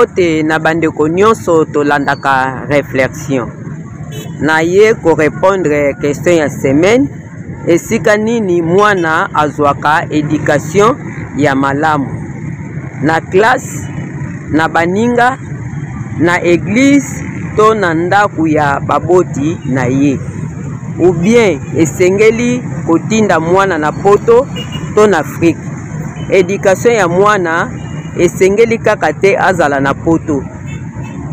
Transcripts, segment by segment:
Mbote na bandeko nyonso tolandaka reflexion. Naye ko repondre question ya semaine, esika nini mwana azwaka education ya malamu? Na classe, na baninga, na eglise to na ndako ya baboti na ye? Ou bien esengeli kotinda mwana na poto to na Afrique? Education ya mwana esengeli kaka te azala na poto,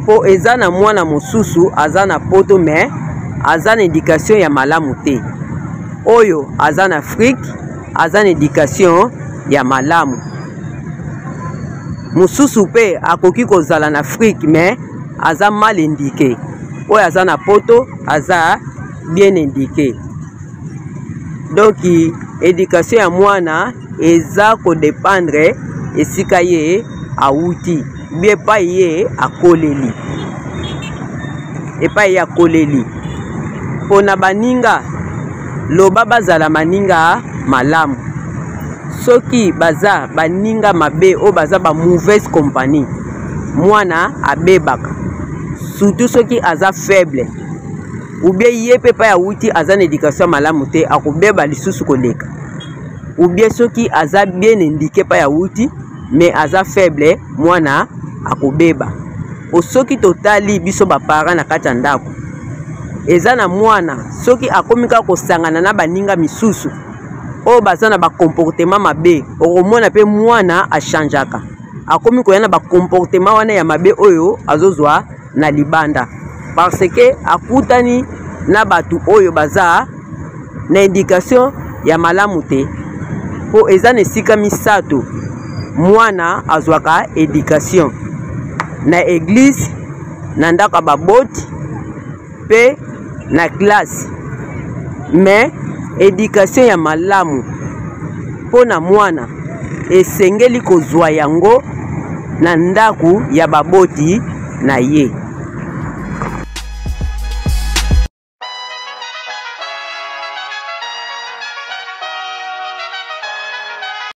po eza na mwana mosusu aza na poto mais aza na education ya malamu te. Oyo aza na Afrique aza na education ya malamu. Mosusu pe akoki kozala na Afrique mais aza mal indiqué. Oyo aza na poto aza bien indiqué. Donc education ya mwana eza ko dépendre esika ye awuti, bien epai ye akoleli, epai ye akoleli. Pona baninga, loba bazala maninga malamu. Soki baza baninga mabe oyo baza ba mauvaise compagnie, mwana abebaka, surtout soki aza faible ou bien ye pe epai awuti aza na education ya malamu te, akobeba lisusu koleka. Ou bien soki aza bien indiqué epai awuti mais aza faible, mwana akobeba. Po soki totali biso ba parents na kati ya ndako, eza na mwana soki akomi kaka kosangana na baninga misusu oyo baza na ba comportement mabe, okomona pe mwana achangeaka, akomi koya na ba comportement wana ya mabe oyo azozwa na libanda, parce que akutani na bato oyo baza na education ya malamu te. Po eza na esika misato mwana azwaka education: na eglise, na ndako ya baboti pe na classe. Mais education ya malamu mpo na mwana esengeli kozwa yango na ndako ya baboti na ye.